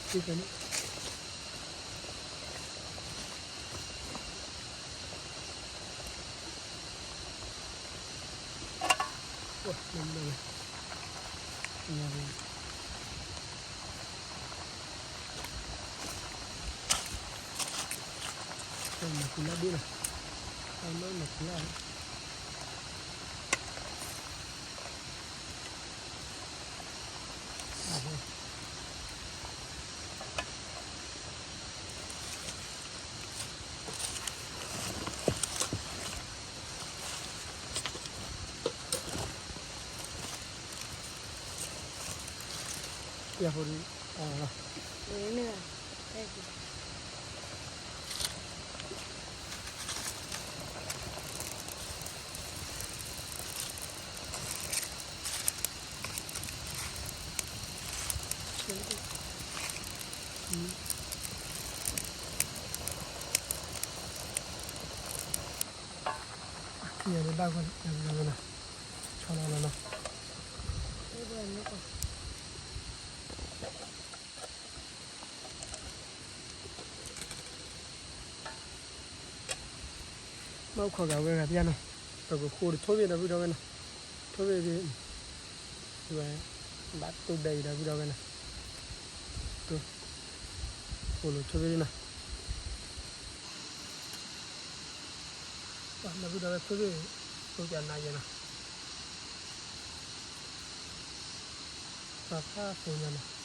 ခံကန့ၣ်. မၤကူလၢ်ဒ်နီၤ, အမၤကူလၢ်. ယၤဖိဒံး, အ, ယၤန့ၣ်ဘၣ်ဂီၢ်လံ ယၤန့ၣ်လီၤ, ဆီလီၤလီၤလီၤ. အ့ၣ်ဘၣ်န့ၣ်ကီး. အိၣ်ခိးဂၤဝဲဂၤပျၢ်နီၤ, ပကဃိတဆိဘ့ၣ်ဒီပုၢ်ဒီဝဲၢ်နီၤ, ဆိဘ့ၣ်ဒ်, ဝဲ, ဘၣ်တိၢ်ဒဲးအံၤဒီပုၢ်ဒီဝဲၢ်နီၤ, တိၢ်, ဃိလိာ်ဆိဘ့ၣ်နီၤ, ဒီပုၢ်ဒီဝဲၢ်ဆိဘ့ၣ်, ဆိကနၤယဲနီၤ, ပှၤဖးဖိညါနီၤ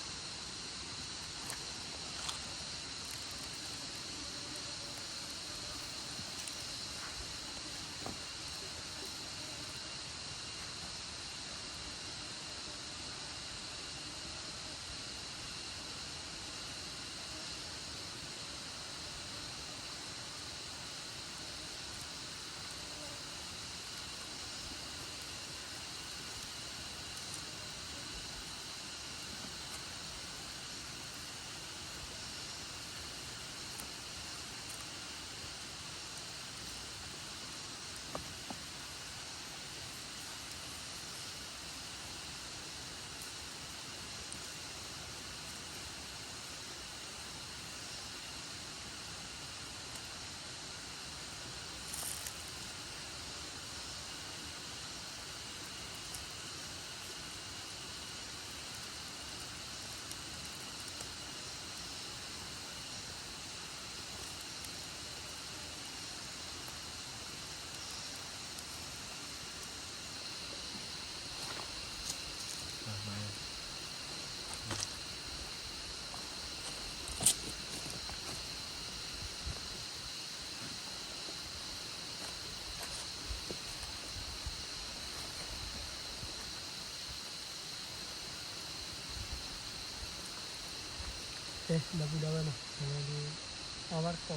ကဲ ဒီပုၢ်ဒီဝဲၢ်နီၤ, အဝဲဒၣ် အီၣ်ဘၣ်တ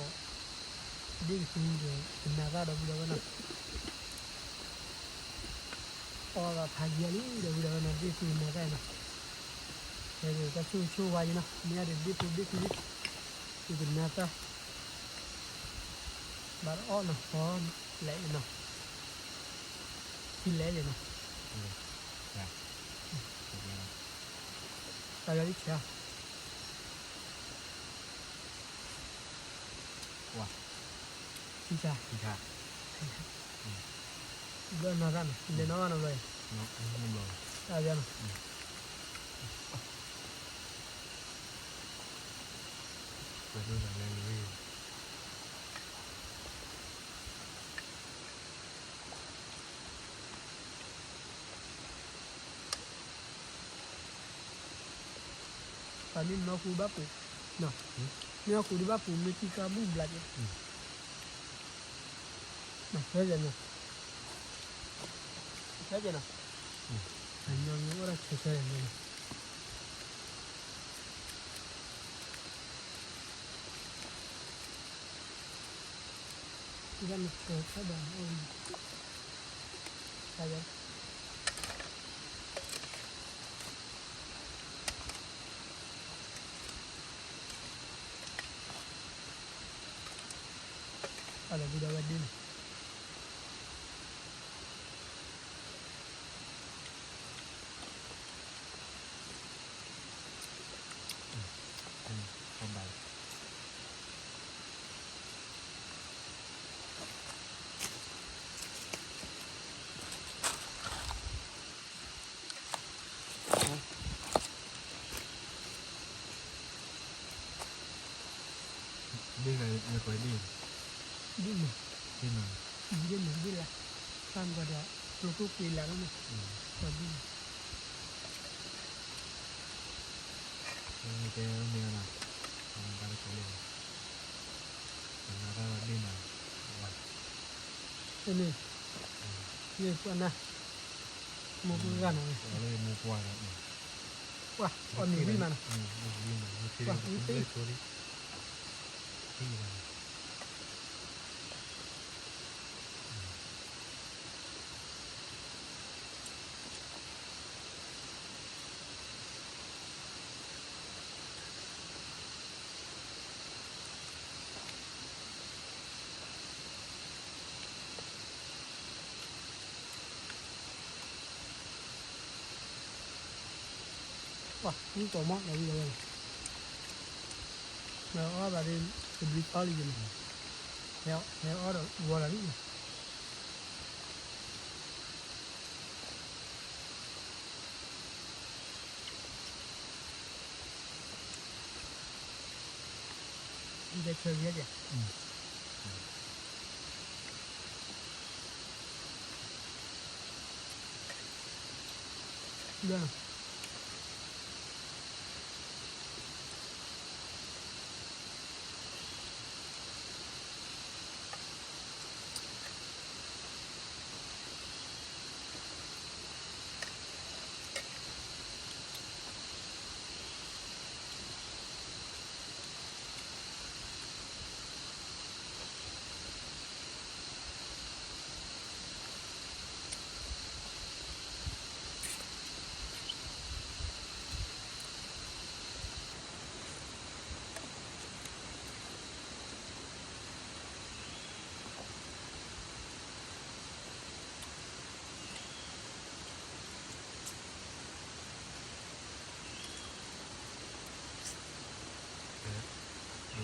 ကိး ဒ့ၣ်ကသံဒီး ကနၤတၢ်ဒီပုၢ်ဒီဝဲၢ်နီၤ, အီၣ်ဘၣ်ဖးယံာ်လံ ဒီပုၢ်ဒီဝဲၢ်နီၤ, ဒ့ၣ်ကသံကနၤတၢ်အံၤနီၤ, ဟဲဒီးတၢ်ဆိၣ်ဆိၣ်ဝါယံၤနီၤ, မ့ၢ်အဒိးဒ့ၣ်ဖိဒ့ၣ်ကသံ ကနၤတၢ် ဘၣ်အီၣ်နီၤ, အီၣ်လဲၣ်နီၤ, ထံလဲၣ်ယဲနီၤ, တၢ်ယီၤလံဆဲး, ထံဆါ, ဘျီနီၢ်သၣ်နီၤ, လဲၤနီၢ်ဘၣ်နီၤဘျီ, တၢ်ယီၤနီၤ ပှၤမ့ၢ်နီၢ်ဃူဘၣ်ပူၤ, မ့ၢ်နီၢ်ဃူဒုးဘၣ်ပူၤ မ့ၢ်ထံကါဘူၣ်ဘျးက့ၤ, ဆဲးယဲနီၤ, ဆဲးယဲနီၤ, အညီမ့ၢ်အိၣ်ဒၣ်ဆဲးဆဲးယဲနီၤ ဒ်နကဲထီၣ်ဒီးအိၣ်, တၢ်ယီၤ, အလီၤဘုဒီးဝဲဒ်န့ၣ် ဒ်လဲၣ်, ဒ်လဲၣ်, ဒ်လဲၣ်, ဒ်လဲၣ်, သးမုၢ်ကီၢ်ဒီး ကျိခိၣ်ကွံာ်လၢ်လီၤမး, ဒ်လဲၣ်, တဲမ့ၢ်နီၤ, ဘၣ်တကိးလၢ ပနၤတၢ်ဒ်နၤ, ဝါ, န့ၣ်, န့ၣ်ပှၤနၤ, မိၢ်ပှၢ်ဂၤနီၤ, မိၢ်ပှၢ်ဂၤ, ပှၤအီၣ်မ့ၤဝံၣ်မးနီၤ, ပှၤဝံၣ်သ့, ပှၤဝံၣ်ကိးမး ဒီးဝံၣ်ဒီးဝဲ, ဒီးအီၣ်ဘၣ်ဒီး တဘျုးသီလံယဲန့ၣ်, ဟဲအီၣ်ဒီးဝီၤလီၤလံန့ၣ် ဒီးဆၢဂ့ၤယဲၢ်, တၢ်ဒိၣ်အီၤဒ်တၢ်ဒိၣ်တဲာ်ခံဘၣ် တၢ်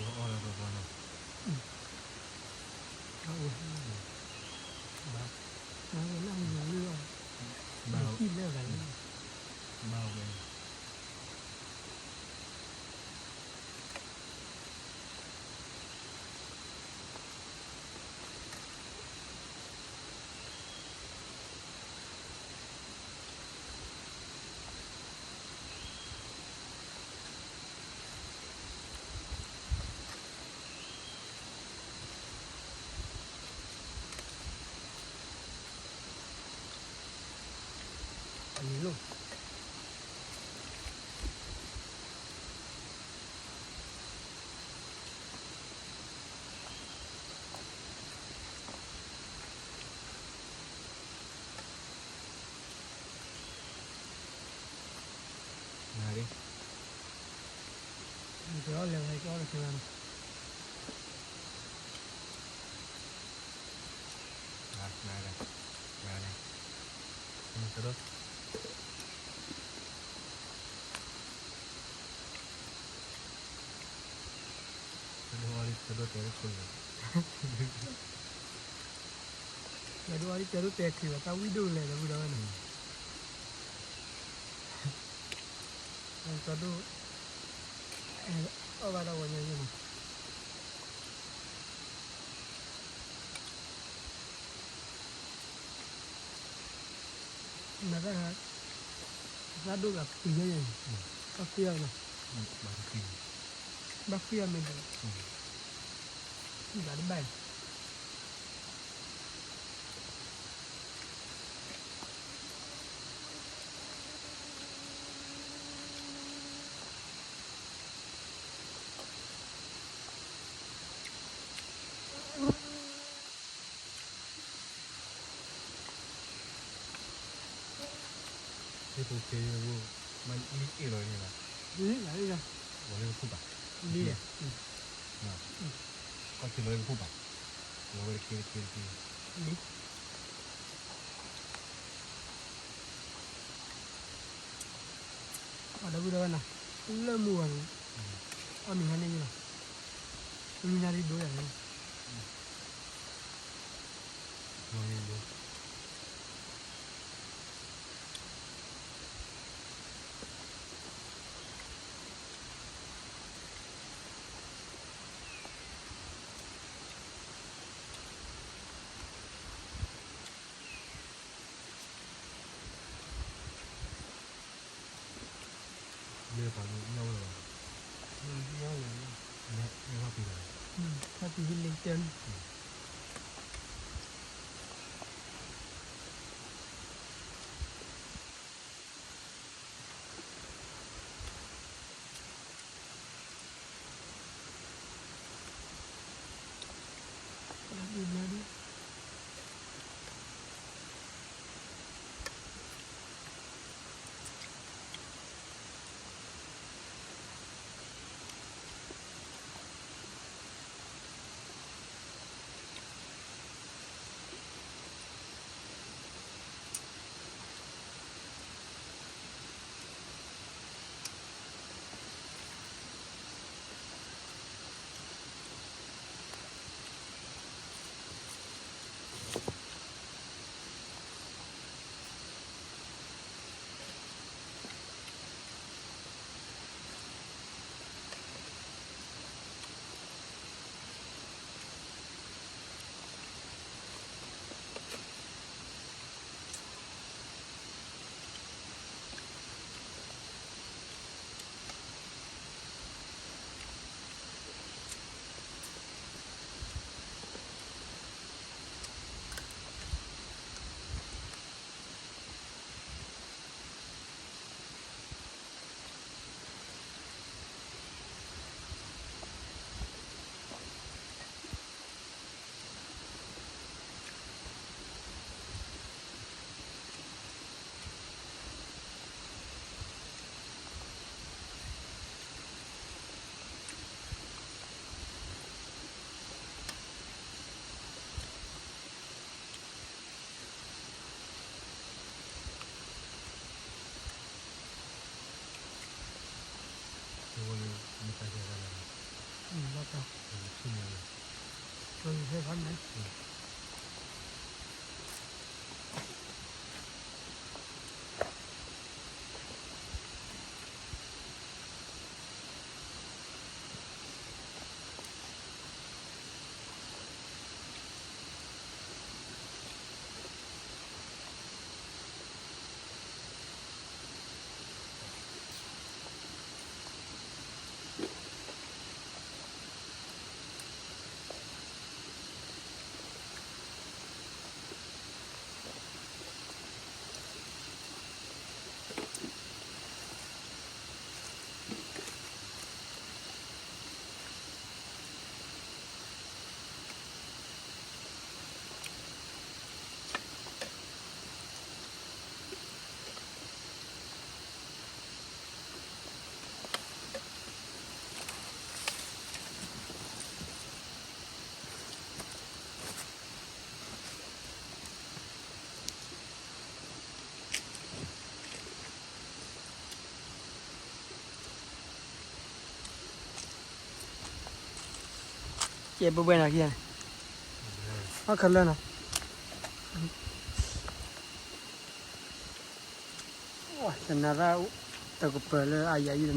ဝံၣ်ဒိၣ်လဲၣ် ဒီပုၢ်ဒီဝဲၢ်န့ၣ်, တၢ်ဒိၣ်, အီၣ်ဘၣ်တၢ်ဂီၤညါယဲၢ်န့ၣ်, နသး, သးဒိၣ်ဂၤဖုယဲၢ်န့ၣ်, ဘၣ်ဖုယဲၢ်န့ၣ်, ဘၣ်ဖုယဲၢ်မ့ၢ်ဒၣ်, ဘၣ်တဘၣ် ဟ့ၣ်ဖိဃ့ဝဲ, မ့ၢ်လံအ့ၣ်လီၤန့ၣ်လီၤ, လံလီၤ, လီၤလၢကဖုဘၣ်, လံလီၤ, ကီၢ်ထံလီၤလၢကဖုဘၣ်, လီၤဝဲတက့တက့တက့, လံ အဒီပုၢ်ဒီဝဲၢ်နီၤ, လၢမုၢ်ဂီၤန့ၣ်, အီၣ်မ့ၤဟါန့ၣ်လီၤ, မုၢ်နၤဒ်ဒိယၤန့ၣ်, မုၢ်နၤဒ်ဒိ မ့ၢ်ပှၤကညီဝဲလီၤ, ကညီဝဲလီၤ, မ့ၢ်ဘၣ်ပှၤကညီ, ဖါတံၢ်ဟံၣ်လ့တၢ်န့ၣ် ဘျါဒု ဘျါဒု အ ကဲ ဘှဲဘှဲနီၤခံဂၤန့ၣ်, ဟီၣ်ခဲလၢာ်နီၤ, တနၤသၣ် တကပၤလၢအယၤယံၤလီၤ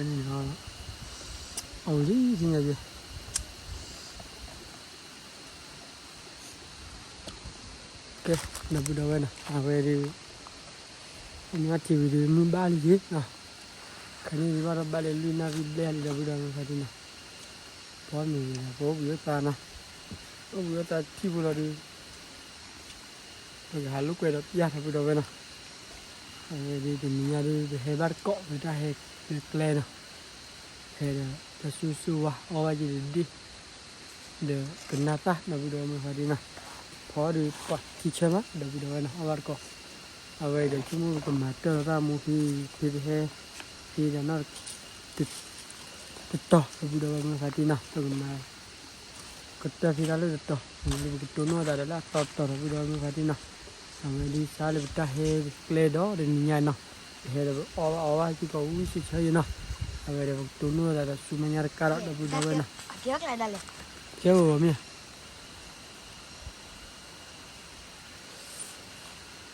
နီၤ, အဝံၤလံ သ့ၣ်ညါယဲ ကဲ ဒီပုၢ်ဒီဝဲၢ်နီၤ အဝဲဒုး အမ့ၢ်ထံၣ်ဝံၤဒုး မုၢ်ဘၣ်လံက့ၤနီၤ, ခါန့ၣ်ဒုးဘၣ်ဒီးဘၣ်လၢလွံၢ်နၣ်ရံၣ်ဘျဲၣ်လံ ဒီပုၢ်ဒီဝဲၢ်မုၢ်ဃါဒ်နီၤ, ပှၤမ့ၢ်ဂ့ၤဒီး ပအိၣ်ဘှံးအိၣ်သါနီၤ, အိၣ်ဘှံးအိၣ်သါထံၣ်ဖိလီၤဒုး ပကဟးလိာ်ကွဲဒီးပျၢ် ဒီပုၢ်ဒီဝဲၢ်နီၤ, အဝဲဒုးတနံၤညါဒုး ပဟဲဘၣ်တကိး ပတၢ်ဟဲကျဲနီၤ, ဟဲဒီး တၢ်ဆူၣ်ဆူၣ်ဝါ အီၣ်ဘၣ်က့ၤဒံး ဒီးကနၣ်သၣ် ဒီပုၢ်ဒီဝဲၢ်မုၢ်ဃါဒ်နီၤ, ဖီအီၣ်ဒုးပှၤထံဆၢမး ဒီပုၢ်ဒီဝဲၢ်နီၤ အီၣ်ဘၣ်တကိး, အဝဲအံၤဒီးဆိကမိၣ်ပကမၤတၢ်လီၤတၢ်မူဖဲ ဖဲပဟဲ ဖဲဒီးနီၤ တတီၤ ဒီပုၢ်ဒီဝဲၢ်မုၢ်ဃါဒ်နီၤ ပကမၤ ကတၢၢ်ဖဲတၢ်လၢတတီၤ ပကတိၢ်နီၣ်သးဒီးလၢအသီတတီၤ ဒီပုၢ်ဒီဝဲၢ်မုၢ်ဃါဒ်နီၤ, အဝဲဒုးစးလၢပတၢ်ဟဲကျဲဒီးတနံၤညါနီၤ, ပဟဲဒီးပအီၣ်ဘၣ်အီဘၣ်စ့ၢ်ကီးဝံၤစ့ၢ်ဆၢယဲနီၤ, အဝဲဒီးပကတိၢ်နီၣ်သးဒီးဆူမဲာ်ညါတကးဒီး ဒီပုၢ်ဒီဝဲၢ်နီၤ, ကဲအိၣ်မ့ၢ်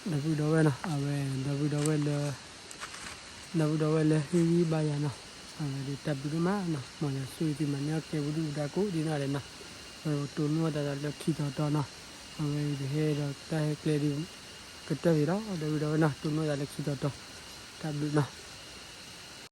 ဒီပုၢ်ဒီဝဲၢ်နီၤ အဝဲ ဒီပုၢ်ဒီဝဲၢ်လၢ ဒီပုၢ်ဒီဝဲၢ်လၢဟ့ၣ်ဂံၢ်ဘါယၤနီၤ, အဝဲဒုးတၢ်ဘျုးဒိၣ်မးနီၤ, မ်ယွၤဆိၣ်ဂ့ၤသုမၤန့ၢ်အီၣ်ကဲ ပဒုၣ်ပဒါကိးဒ်နီၢ်ဒဲးနီၤ, အဝဲပကတိၢ်နီၣ်သးဒီးလၢခံတီၤတီၤနီၤ, အဝဲပဟဲဒီးတၢ်ဟဲကျဲဒုး ကတၢၢ်ဖဲဒီး ဒီပုၢ်ဒီဝဲၢ်နီၤ တိၢ်နီၣ်သးလၢခံတီၤတီၤ, တၢ်ဘျုးနီၤ.